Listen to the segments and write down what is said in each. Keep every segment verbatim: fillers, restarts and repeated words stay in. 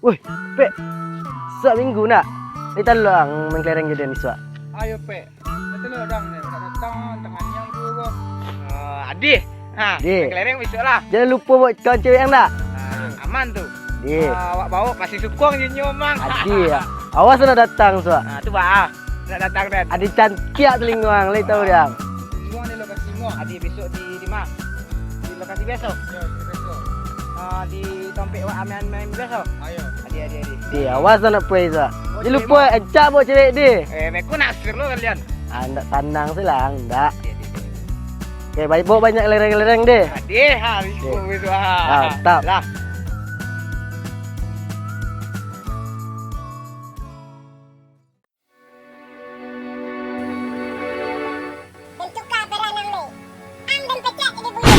Oi, Pek. Isuak Minggu nak? Lai talok ang main kelereng jo den isuak? Ayo, Pek. Lai talok dang, nak datang tangah niang tu ko. Ah, adih. Ha, Dih. Main kelereng bisuak lah. Jan lupo bawa kawan cewek ang nak? Ah, aman tu. Dih. Ah, awak bawa pasti sukong je nyo, Mang. Adih. Awas nak datang isuak. Ah, tu bah. Nak datang den. Adih cantiak talingo ang, lai tahu deh ang. Semua di lokasi semua. Adih besok di, di ma? Di lokasi biaso? Yo, di biaso. Ah, di tompek wak amian main biaso? Ayo. Adih, adih, adih. Dih, awas nak puai isuak. Oh, jan lupo, cewek, encak bawa cewek dih. Eh, beko nak seru kalian. Ah, ndak tanang silang, ndak. Adih, adih, adih. Oke, baik, bawa banyak kelereng-kelereng dih. Adih, ha, risiko Oke. Bisuak. Ah, mantap. Lah. Bentuka peranang ni. Ang dan pecek di bulu.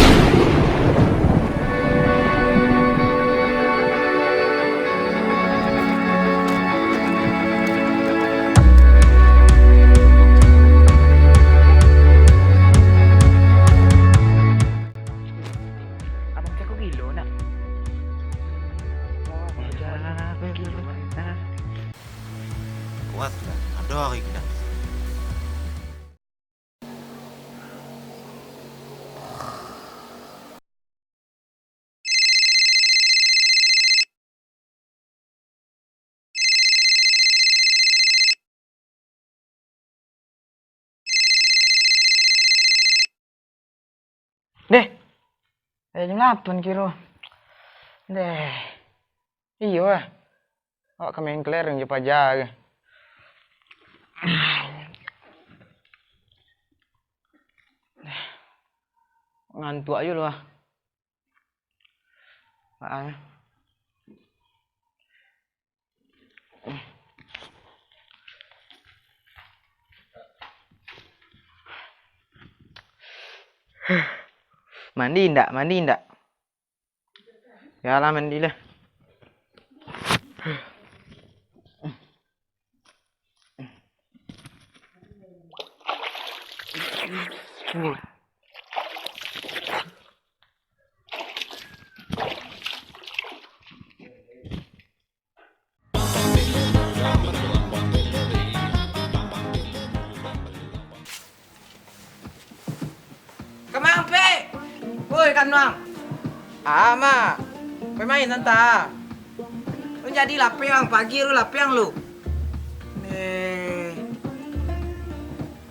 Abang cako gilo nak. Kuat lah, ado hari kena. Deh, eh, jam lapan kiro. Deh. Iyo lah. Awak ka main kelereng jo paja ko. Ngantuak juo lah. Ah. Mandi ndak? Mandi ndak? Yo lah, mandi lah. Kama ang, Pek? Woi, Kanuang. Ah, Mak. Pai main santa. Lu jadi lapeh ang, pagi lu lapeh ang lu. Eh.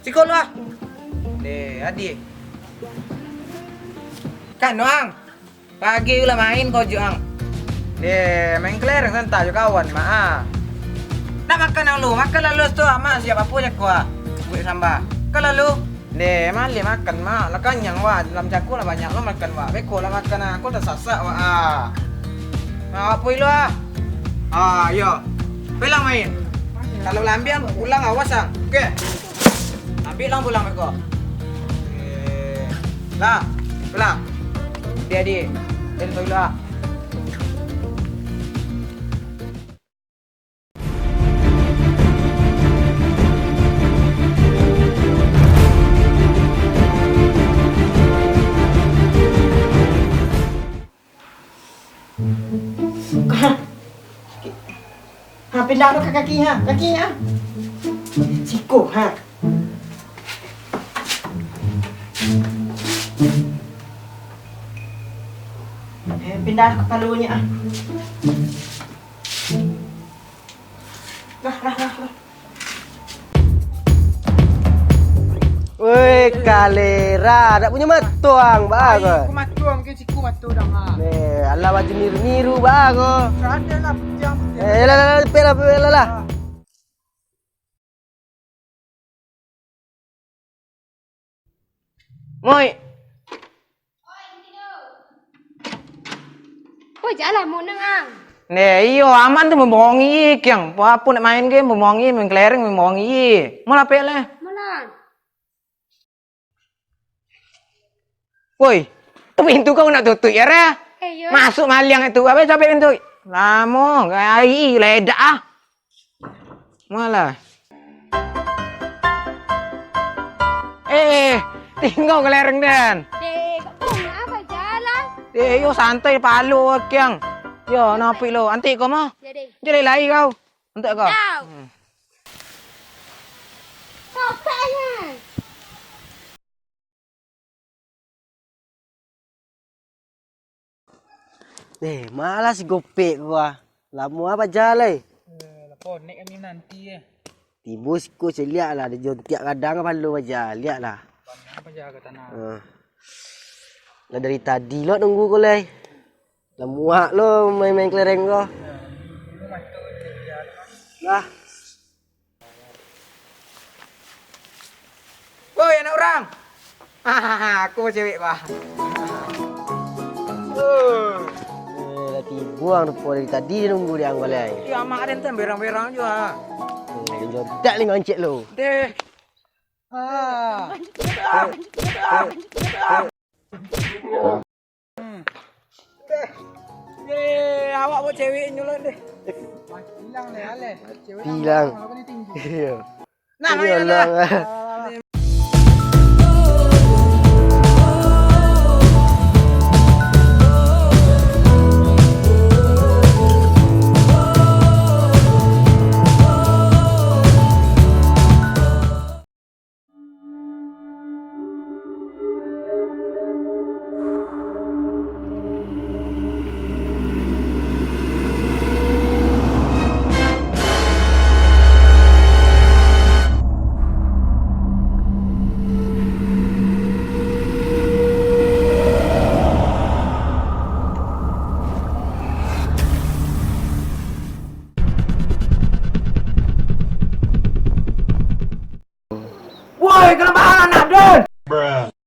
Siko lu ah. Deh, adih. Kanuang. Pagi lah main kau juang. Deh, main kelereng santa jo kawan, Mak, ah. Nak makan ang lu, makan lalu tu, Mak siap apo jako, ah. Buek samba. Makan lalu. Deh, maleh makan, Mak. Lah kanyang, wak. Dalam jako lah banyak lo makan, wak. Beko lah makan, ah. Aku tasasak, wak, ah. Nah, apo ilo, ah? Ah, iyo. Pulang main. Kalau lambiang, pulang awas, ah. Oke. Ambiak lang pulang beko. Eh, lah, pulang. Dia, dia. Dia tu lah. Ha, pindah lo ka kaki, ha, kaki, ha. Siko, ha. Eh, pindah kapalonyo, ah. Lah, lah, lah, lah. Woi, kalera, dak punyo mato ang, baa ko? Ai, ku mato ang, ke siku mato dang, ah. Eh, alah baju miru-miru, baa ko? Dak ado lah, putiang, putiang. Eh, lah, lah, lah, pek lah, pek lah, lah. Ah. Moi. Woi, jalan munang ang. Neh, iyo, aman tu mambohongi, kiang. Apo nak main game, mambohongi, main kelereng, mambohongi. Mau lapek leh? Malah. Woi, tu pintu kau nak tutup ya, Ra? Eh, iyo. Masuk maliang itu, apo capek pintu? Lamo, gai, ledak ah. Malah. Eh, tinggal kelereng den. Deh, kok kau nak apa jalan? Eh, yo santai palo kiang. Yo, napik lo, antik kau mah. Ya deh. Lai-lai kau. Untuak kau. Eh, malah si Gopek ko ah. Lamo ah paja lai. Eh, lah konek kami nanti eh. Tibo siko caliak lah, ado jontiak gadang kapalo paja, liak lah. Panah paja ka tanah. Ah. Lah dari tadi lo nunggu ko lai. Lah muak lo main-main kelereng ko. Lah. Woi, anak urang. Aku cewek, bah. Eh, lah tibuang rupo dari tadi nunggu di anggo lai. Iya, amak den tu berang-berang juo, ah. Eh, jontak li ngancik lo. Deh. Ah. Eh, awak buat cewek nyo lah deh. Hilang deh, aleh. Cewek Hilang. Iya. Nah, Iya, ayo lah. Lah. Woi, kalamaan anak den!